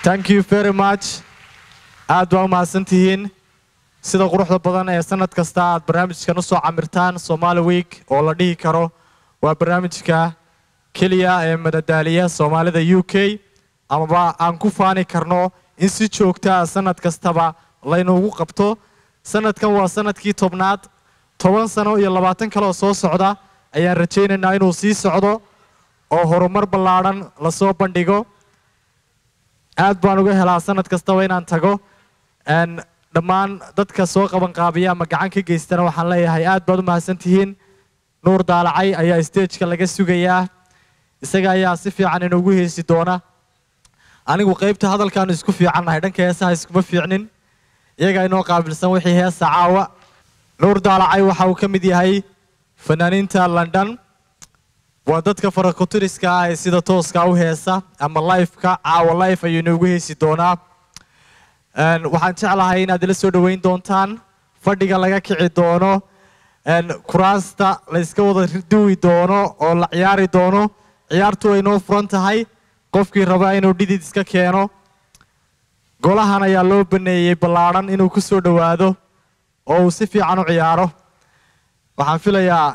Thank you very much. Aad baa u mahadsantihiin sida quruxda badan ee sanad kasta aad barnaamijkan usoo camirtaan Somali Week, oo la dhihi karo waa barnaamijka keliya ee madadaaliya Soomaalida UK, amaba aan ku faani karno in si joogtaa sanad kastaba laynugu qabto. Sanadkan waa sanadkii 10aad, 10 sano iyo 20 kale oo soo socda ayaan rajaynaynaa inuu sii socdo oo horumar ballaadhan lasoo bandhigo. Aad baan uga helaa sanad kastaba inaan tago. Dhammaan dadka soo qabanqaabiya ama gacan ka geystana waxaan leeyahay aad baad u mahadsantihiin. Nuur Daalacay ayaa stageka laga sugayaa, isaga ayaa si fiican inoogu heesi doona. Anigu qaybta hadalkaanu isku fiicannahay, dhanka heesaha iskuma fiicnin, iyagaa inoo qaabilsan wixii heesa caawa. Nuur Daalacay waxa uu ka mid yahay fanaaniinta London, waa dadka farakutiriska ah ee sida tooska u heesa ama liveka. Caawa live ayuu inoogu heesi doonaa. Waxaan jeclahay inaad ila soo dhoweyn doontaan, fadhiga laga kici doono, kuraasta la iska wada duwi doono oo la ciyaari doono. Ciyaartu way inoo furan tahay, qofkii raba inuu dhidid iska keeno golahan ayaa loo baneeyey ballaadhan inuu ku soo dhowaado oo uu si fiican u ciyaaro. Waxaan filayaa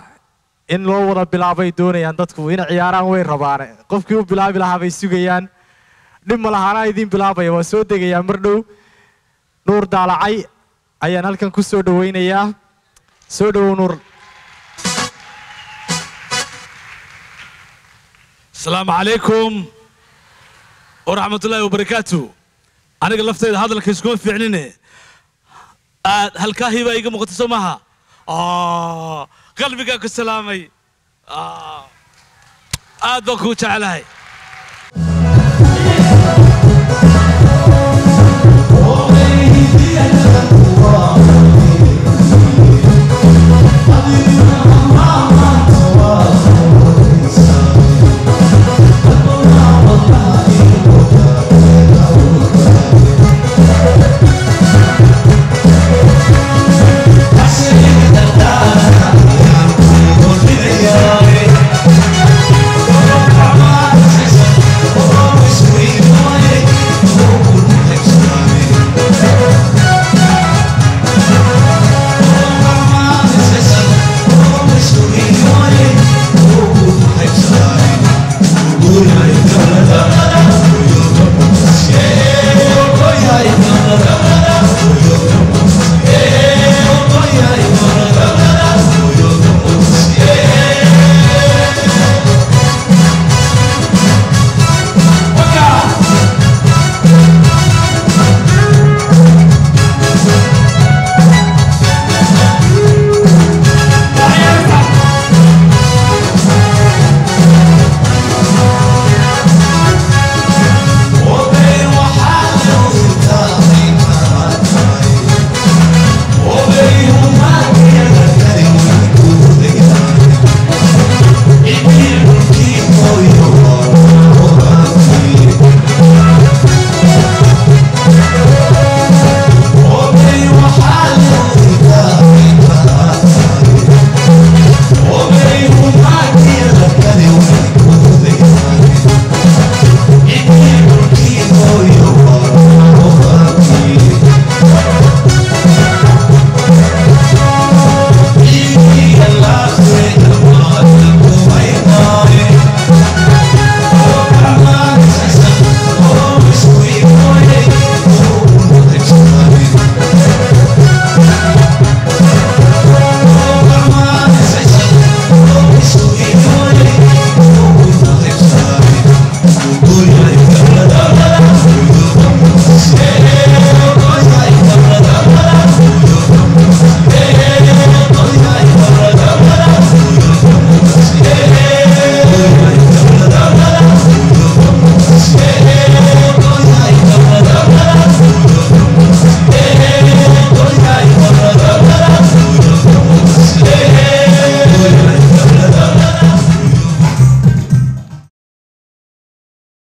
in loo wada bilaabay doonayaan dadku inay ciyaaraan, way rabaane, qofkii u bilaabi lahaa bay sugayaan. Dhib ma lahaanaa, idiin bilaabaya, waa soo degayaa mar dhow. Nuur Daalacay ayaan halkan ku soo dhoweynayaa. Soo dhowow, Nuur. Asalaamu calaykum waraxmat ullaahi wabarakaatu. Aniga laftayda hadalka iskuma fiicnine, aad halkaahii baa iiga muuqata, soo maaha? Qalbigaa ku salaamay, aad baan kuu jecelahay.